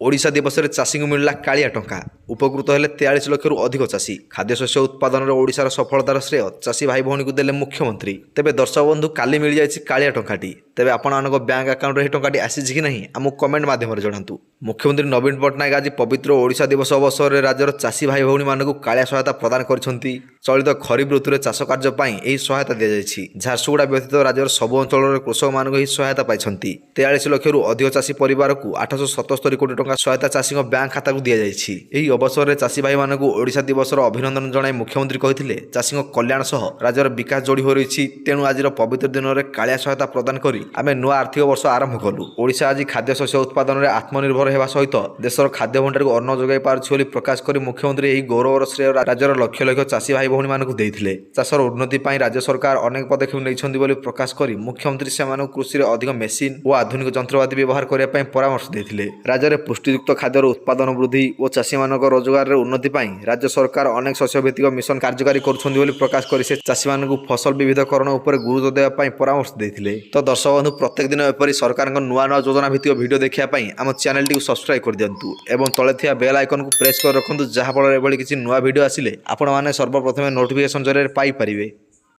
ଓଡ଼ିଶା ଦିବସରେ ଚାଷୀଙ୍କୁ ମିଳିଲା କାଳିଆ ଟଙ୍କା। ଉପକୃତ ହେଲେ 43 ଲକ୍ଷରୁ ଅଧିକ ଚାଷୀ। ଖାଦ୍ୟଶସ୍ୟ ଉତ୍ପାଦନରେ ଓଡ଼ିଶାର ସଫଳତାର ଶ୍ରେୟ ଚାଷୀ ଭାଇ ଭଉଣୀଙ୍କୁ ଦେଲେ ମୁଖ୍ୟମନ୍ତ୍ରୀ। ତେବେ ଦର୍ଶକ ବନ୍ଧୁ, କାଲି ମିଳିଯାଇଛି କାଳିଆ ଟଙ୍କାଟି। ତେବେ ଆପଣମାନଙ୍କ ବ୍ୟାଙ୍କ ଆକାଉଣ୍ଟରେ ଏହି ଟଙ୍କାଟି ଆସିଛି କି ନାହିଁ, ଆମକୁ କମେଣ୍ଟ ମାଧ୍ୟମରେ ଜଣାନ୍ତୁ। ମୁଖ୍ୟମନ୍ତ୍ରୀ ନବୀନ ପଟ୍ଟନାୟକ ଆଜି ପବିତ୍ର ଓଡ଼ିଶା ଦିବସ ଅବସରରେ ରାଜ୍ୟର ଚାଷୀ ଭାଇ ଭଉଣୀମାନଙ୍କୁ କାଳିଆ ସହାୟତା ପ୍ରଦାନ କରିଛନ୍ତି। ଚଳିତ ଖରିଫ ଋତୁରେ ଚାଷ କାର୍ଯ୍ୟ ପାଇଁ ଏହି ସହାୟତା ଦିଆଯାଇଛି। ଝାରସୁଗୁଡ଼ା ବ୍ୟତୀତ ରାଜ୍ୟର ସବୁ ଅଞ୍ଚଳର କୃଷକମାନଙ୍କୁ ଏହି ସହାୟତା ପାଇଛନ୍ତି। 43 ଲକ୍ଷରୁ ଅଧିକ ଚାଷୀ ପରିବାରକୁ 877 କୋଟି ଟଙ୍କା ସହାୟତା ଚାଷୀଙ୍କ ବ୍ୟାଙ୍କ ଖାତାକୁ ଦିଆଯାଇଛି। ଏହି ଅବସରରେ ଚାଷୀ ଭାଇମାନଙ୍କୁ ଓଡ଼ିଶା ଦିବସର ଅଭିନନ୍ଦନ ଜଣାଇ ମୁଖ୍ୟମନ୍ତ୍ରୀ କହିଥିଲେ, ଚାଷୀଙ୍କ କଲ୍ୟାଣ ସହ ରାଜ୍ୟର ବିକାଶ ଯୋଡ଼ି ହୋଇ ରହିଛି। ତେଣୁ ଆଜିର ପବିତ୍ର ଦିନରେ କାଳିଆ ସହାୟତା ପ୍ରଦାନ କରି ଆମେ ନୂଆ ଆର୍ଥିକ ବର୍ଷ ଆରମ୍ଭ କଲୁ। ଓଡ଼ିଶା ଆଜି ଖାଦ୍ୟଶସ୍ୟ ଉତ୍ପାଦନରେ ଆତ୍ମନିର୍ଭର ହେବା ସହିତ ଦେଶର ଖାଦ୍ୟ ଭଣ୍ଡାରକୁ ଅନ୍ନ ଯୋଗାଇ ପାରୁଛି ବୋଲି ପ୍ରକାଶ କରି ମୁଖ୍ୟମନ୍ତ୍ରୀ ଏହି ଗୌରବର ଶ୍ରେୟ ରାଜ୍ୟର ଲକ୍ଷ ଲକ୍ଷ ଚାଷୀ ଭାଇ ଭଉଣୀମାନଙ୍କୁ ଦେଇଥିଲେ। ଚାଷର ଉନ୍ନତି ପାଇଁ ରାଜ୍ୟ ସରକାର ଅନେକ ପଦକ୍ଷେପ ନେଇଛନ୍ତି ବୋଲି ପ୍ରକାଶ କରି ମୁଖ୍ୟମନ୍ତ୍ରୀ ସେମାନଙ୍କୁ କୃଷିରେ ଅଧିକ ମେସିନ୍ ଓ ଆଧୁନିକ ଯନ୍ତ୍ରପାତି ବ୍ୟବହାର କରିବା ପାଇଁ ପରାମର୍ଶ ଦେଇଥିଲେ। ରାଜ୍ୟରେ ପୁଷ୍ଟିଯୁକ୍ତ ଖାଦ୍ୟର ଉତ୍ପାଦନ ବୃଦ୍ଧି ଓ ଚାଷୀମାନଙ୍କ ରୋଜଗାରରେ ଉନ୍ନତି ପାଇଁ ରାଜ୍ୟ ସରକାର ଅନେକ ଶସ୍ୟଭିତ୍ତିକ ମିଶନ କାର୍ଯ୍ୟକାରୀ କରୁଛନ୍ତି ବୋଲି ପ୍ରକାଶ କରି ସେ ଚାଷୀମାନଙ୍କୁ ଫସଲ ବିବିଧକରଣ ଉପରେ ଗୁରୁତ୍ୱ ଦେବା ପାଇଁ ପରାମର୍ଶ ଦେଇଥିଲେ। ତ ଦର୍ଶକ ବନ୍ଧୁ, ପ୍ରତ୍ୟେକ ଦିନ ଏପରି ସରକାରଙ୍କ ନୂଆ ନୂଆ ଯୋଜନା ଭିତ୍ତିକ ଭିଡ଼ିଓ ଦେଖିବା ପାଇଁ ଆମ ଚ୍ୟାନେଲଟିକୁ ସବସ୍କ୍ରାଇବ୍ କରିଦିଅନ୍ତୁ ଏବଂ ତଳେ ଥିବା ବେଲ୍ ଆଇକନକୁ ପ୍ରେସ୍ କରି ରଖନ୍ତୁ, ଯାହାଫଳରେ ଏଭଳି କିଛି ନୂଆ ଭିଡ଼ିଓ ଆସିଲେ ଆପଣମାନେ ସର୍ବପ୍ରଥମେ ନୋଟିଫିକେସନ୍ ଜରିଆରେ ପାଇପାରିବେ।